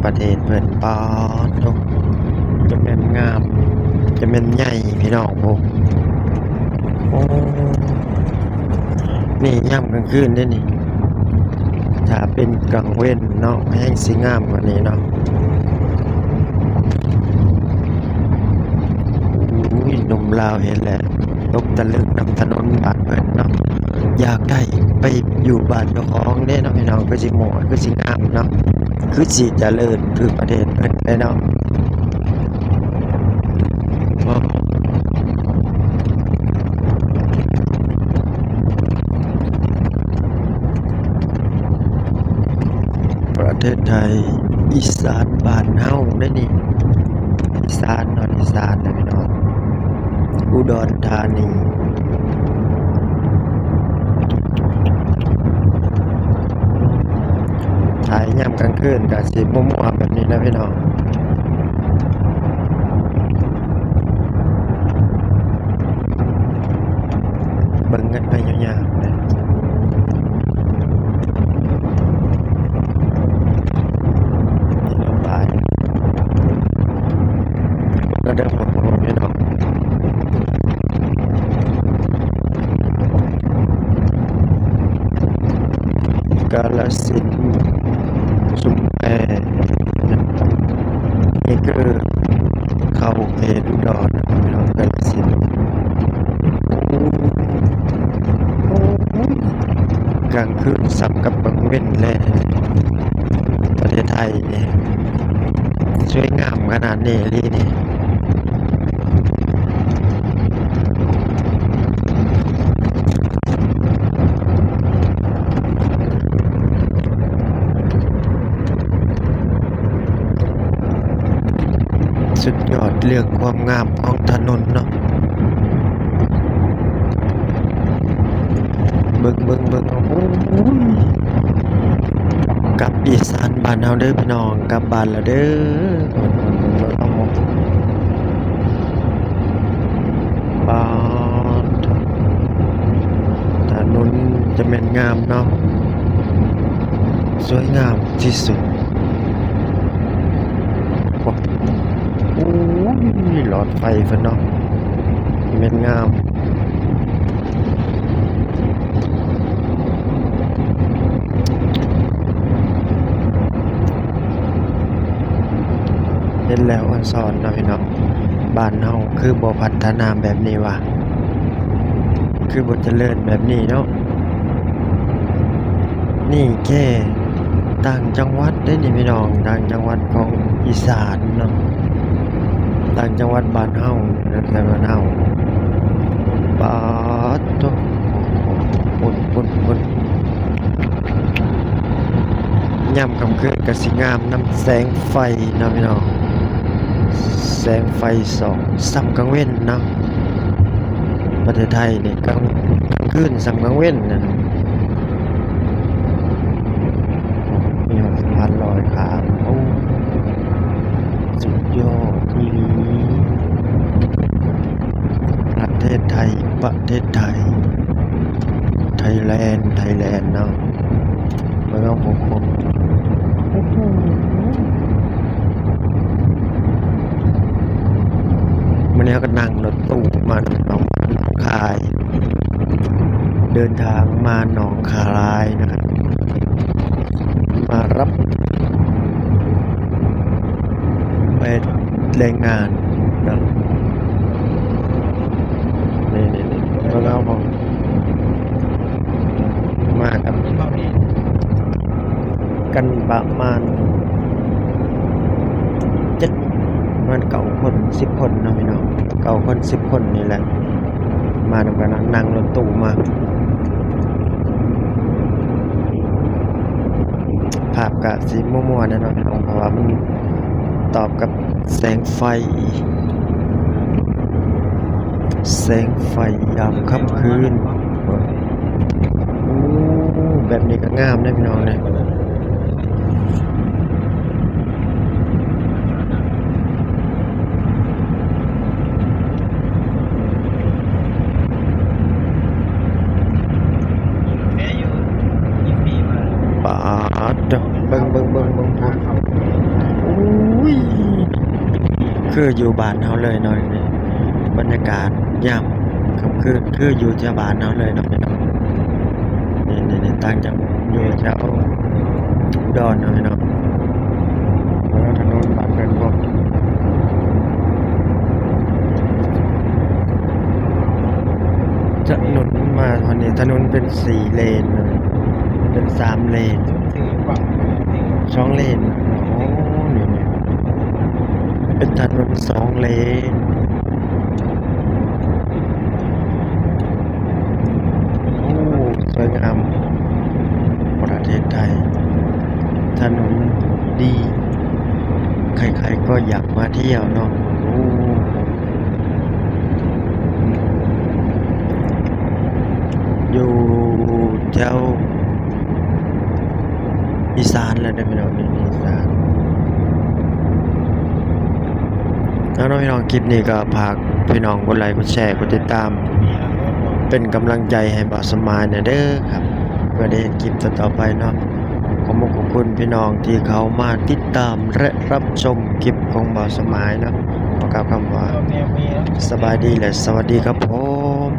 ປະເທດເພິ່ນ. ປາດໂທ້ ຈະແມ່ນງາມ ຈະແມ່ນໃຫຍ່ພີ່ນ້ອງ. ໂອ້ ໂອ້ ນີ້ຍາມກາງຄືນເດ້ນີ້. ຖ້າເປັນກາງເວັນເນາະ ແຮງຊິງາມກວ່ານີ້ເນາະ. ໂອ້ຍ ໜຸ່ມລາວເຫັນແລ້ວຕົກຕະລຶງນຳຖະໜົນບ້ານເພິ່ນເນາະ. ຢາກໄດ້ໄປຢູ່ບ້ານເຈົ້າຂອງເດ້ເນາະພີ່ນ້ອງ. ຄືຊິມ່ວນ ຄືຊິງາມເນາະ ຄືຊິຈະເລີນຄືປະເທດເພິ່ນເດ້ເນາະ. ປະເທດໄທ ອີສານບ້ານເຮົາເດ້ນີ້. ອີສານເນາະ ອີສານເດ້ພີ່ນ້ອງ. ອຸດອນທານີ. ຖ່າຍຍາມກາງຄືນກະຊິມົວໆແບບນີ້ແຫຼະພີ່ນ້ອງ. ເບິ່ງກັນໄປຍາວໆເລີຍ. ລະດັບໝົດ ພີ່ນ້ອງ. ກາລະສິນ ຊຸມແພ ນີ້ຄືເຂົ້າເຂດອຸດອນ ພີ່ນ້ອງ. ກາລະສິນ ໂອ້ ກາງຄືນສ່ຳກັບກາງເວັນເລີຍ. ປະເທດໄທນີ້ສວຍງາມຂະໜາດນີ້ອີ່ຫຼີນີ້. ສຸດຍອດເລື່ອງຄວາມງາມຂອງຖະໜົນເນາະ. ເບິ່ງ ເບິ່ງ ເບິ່ງ ໂອ້ຍ ກັບອີສານບ້ານເຮົາເດີພີ່ນ້ອງ. ກັບບ້ານແລ້ວເດີ. ເບິ່ງ ເບິ່ງ ເບິ່ງ ເບິ່ງ ເອົາ ປາດ ຖະໜົນຈະແມ່ນງາມເນາະ ສວຍງາມທີ່ສຸດ. ໂອ້ຍ ຫຼອດໄຟເພິ່ນເນາະ ແມ່ນງາມ. ເຫັນແລ້ວອອນຊອນເນາະພີ່ນ້ອງ. ບ້ານເຮົາຄືບໍ່ພັດທະນາແບບນີ້ວະ ຄືບໍ່ຈະເລີນແບບນີ້ເນາະ. ນີ້ແຄ່ຕ່າງຈັງຫວັດເດ້ນີ້ພີ່ນ້ອງ, ຕ່າງຈັງຫວັດຂອງອີສານເນາະ, ຕ່າງຈັງຫວັດບ້ານເຮົາ, ແຖວບ້ານເຮົາ. ປາດໂທ້ ພຸ້ນ ພຸ້ນ ພຸ້ນ. ຍາມຄ່ຳຄືນກໍຊິງາມນຳແສງໄຟເນາະພີ່ນ້ອງ, ແສງໄຟສ່ອງສ່ຳກາງເວັນເນາະ. ປະເທດໄທນີ້ກາງ ກາງຄືນສ່ຳກາງເວັນນັ້ນ. ມີຮອດສະພານລອຍຂ້າມ, ໂອ້ ສຸດຍອດອີ່ຫຼີ. ປະເທດໄທ ປະເທດໄທ ໄທແລນ ໄທແລນເນາະ. ເບິ່ງເອົາ ໂອ້ໂຫ ມື້ນີ້ເຮົາກໍນັ່ງລົດຕູ້ມາເນາະ ໜອງຄາຍ, ເດີນທາງມາໜອງຄາຍນະຄັບ ມາຮັບໄປແຮງງານເນາະ. ນີ້ໆໆ ເບິ່ງເອົາ ມາກັບ ກັນປະມານເຈັດ ປະມານເກົ້າຄົນ ສິບຄົນເນາະພີ່ນ້ອງ, ເກົ້າຄົນ ສິບຄົນນີ້ແຫຼະ ມານຳກັນເນາະ, ນັ່ງລົດຕູ້ມາ. ພາບກະຊິມົວໆແດ່ເນາະພີ່ນ້ອງ ເພາະວ່າມັນຕອບກັບ ແສງໄຟ ແສງໄຟຍາມຄ່ຳຄືນ. ໂອ້ ແບບນີ້ກໍງາມເດ້ພີ່ນ້ອງເດ້. ປາດ ເບິ່ງ ເບິ່ງ ເບິ່ງ ເບິ່ງພຸ້ນ. ຄືຢູ່ບ້ານເຮົາເລີຍເນາະ ບັນຍາກາດຍາມຄ່ຳຄືນຄືຢູ່ແຖວບ້ານເຮົາເລີຍເນາະພີ່ນ້ອງ. ນີ້ໆໆ ຕ່າງຈາກຢູ່ແຖວອຸດອນເນາະພີ່ນ້ອງ. ແລ້ວຖະໜົນບ້ານເພິ່ນບໍ່ ຖະໜົນມາຮອດນີ້ ຖະໜົນເປັນສີ່ເລນ ເປັນສາມເລນ ສອງເລນ. ໂອ້ ນີ້ໆ ເປັນຖະໜົນສອງເລນ. ໂອ້ ສວຍງາມ ປະເທດໄທ ຖະໜົນດີ ໃຄໆກໍຢາກມາທ່ຽວເນາະ. ໂອ້ ຢູ່ແຖວອີສານແລ້ວເດີພີ່ນ້ອງ ນີ້ອີສານ. ເອົາເນາະພີ່ນ້ອງ ຄລິບນີ້ກໍຝາກພີ່ນ້ອງກົດໄລ ກົດແຊ ກົດຕິດຕາມ ເປັນກຳລັງໃຈໃຫ້ບ່າວສະໝາຍແດ່ເດີຄັບ ເພື່ອໄດ້ເຮັດຄລິບຕໍ່ໆໄປເນາະ. ຂໍຂອບຄຸນພີ່ນ້ອງທີ່ເຂົ້າມາຕິດຕາມ ແລະ ຮັບຊົມຄລິບຂອງບ່າວສະໝາຍເນາະ. ຂໍກ່າວຄຳວ່າສະບາຍດີ ແລະ ສະຫວັດດີຄັບຜົມ.